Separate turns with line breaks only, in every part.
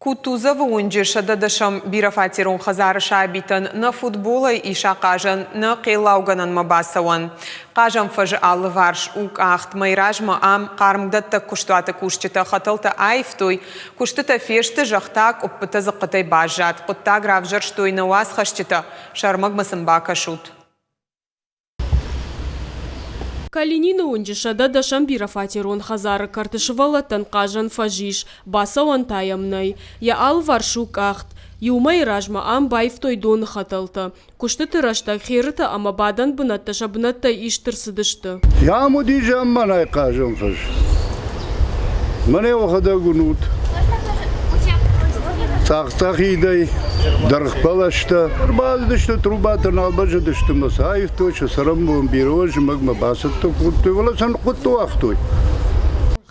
Кутузовы уынджы 110-ӕм бирӕфатерон хӕдзары сабитӕн нӕ футболӕй ис ахъазӕн, нӕ хъеллаугӕнӕнмӕ бацӕуӕн. Хъазӕн фӕзы алыварс у къахт. Мӕйразмӕ ам хъармдӕттӕг куыстуаты кусджытӕ хӕтӕлтӕ аивтой, куыстытӕ фесты, зӕхх та къуыппытӕ-дзыхъхъытӕй баззад. Хъуыддаг равзӕрстой нӕ уацхӕсджытӕ, сӕ ӕрмӕгмӕ сын бакӕсут.
Калинины уынджы 110-ӕм бирӕфатерон хӕдзары кӕрты сывӕллӕттӕн хъазӕн фӕз ис, бацӕуӕн та йӕм нӕй. Йӕ алыварс у къахт. Иу мӕйы размӕ ам баивтой доны хӕтӕлтӕ. Куыстыты рӕстӕг херытӕ ӕмӕ бадӕн бынӕттӕ сӕ бынӕттӕй ист ӕрцыдысты.
Ам уыди замманай хъазӕн фӕз. Мӕнӕ уӕхӕдӕг уынут. Цъӕх-цъӕхидӕй дыргъ бӕлӕстӕ ӕрбацыдысты, трубатӕ нал баззадысты мӕ сӕ аивтой, сӕ цӕрӕнбон бирӕ зымӕгмӕ бацӕттӕ кодтой, фӕлӕ сӕ ныхъхъуытты уагътой.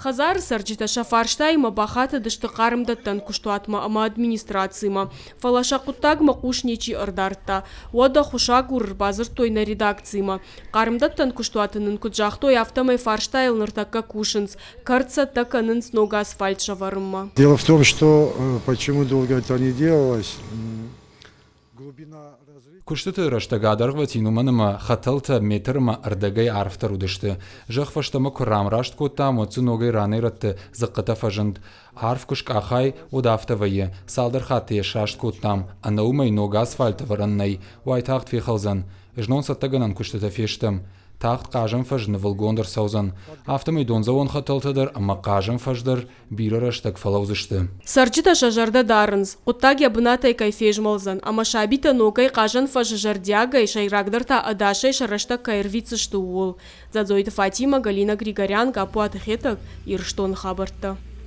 Хӕдзары цӕрджытӕ сӕ фарстаимӕ бахатыдысты хъармдӕттӕн куыстуатмӕ ӕмӕ администрацимӕ, фӕлӕ сӕ хъуыддагмӕ хъус ничи ӕрдардта. Уӕд ӕххуысагур ӕрбадзырдтой нӕ редакцимӕ. Хъармдӕттӕн куыстуаты нын куыд загътой, афтӕмӕй фарстайыл ныртӕккӕ кусынц, кӕрт цӕттӕ кӕнынц ног асфальт сӕвӕрынмӕ.
Дело в том, что почему долго это не делалось, глубина
Куыстыты рӕстӕг адӕргъвӕтин уымӕн ӕмӕ хӕтӕлтӕ метрмӕ ӕрдӕгӕй арфдӕр уыдысты. Зӕхх фӕстӕмӕ куы рамраст кодтам, уӕд дзы ногӕй ранӕй-рӕтты дзыхъхъытӕ фӕзынд. Арф куы скъахай, уӕд афтӕ вӕййы. Цалдӕр хатты йӕ сраст кодтам. Ӕнӕ уымӕй ног асфальт ӕвӕрӕн нӕй, уайтагъд фехӕлдзӕн. Знон цӕттӕгӕнӕн куыстытӕ фестӕм. Тагъд хъазӕн фӕз нывылгонд ӕрцӕудзӕн. Афтӕмӕй дондзӕуӕн хӕтӕлтӕ дӕр ӕмӕ хъазӕн фӕз дӕр бирӕ рӕстӕг фӕлӕудзысты.
Цӕрджытӕ сӕ зӕрдӕ дарынц, хъуыддаг йӕ бынатӕй кӕй фезмӕлдзӕн ӕмӕ сабитӕ ногӕй хъазӕн фӕзы зӕрдиагӕй, сӕйрагдӕр та ӕдасӕй сӕ рӕстӕг кӕй ӕрвитдзысты, ууыл. Дзӕдзойты Фатимӕ, Галина Григорян, Гаппуаты Хетӕг, Ирыстоны хабӕрттӕ.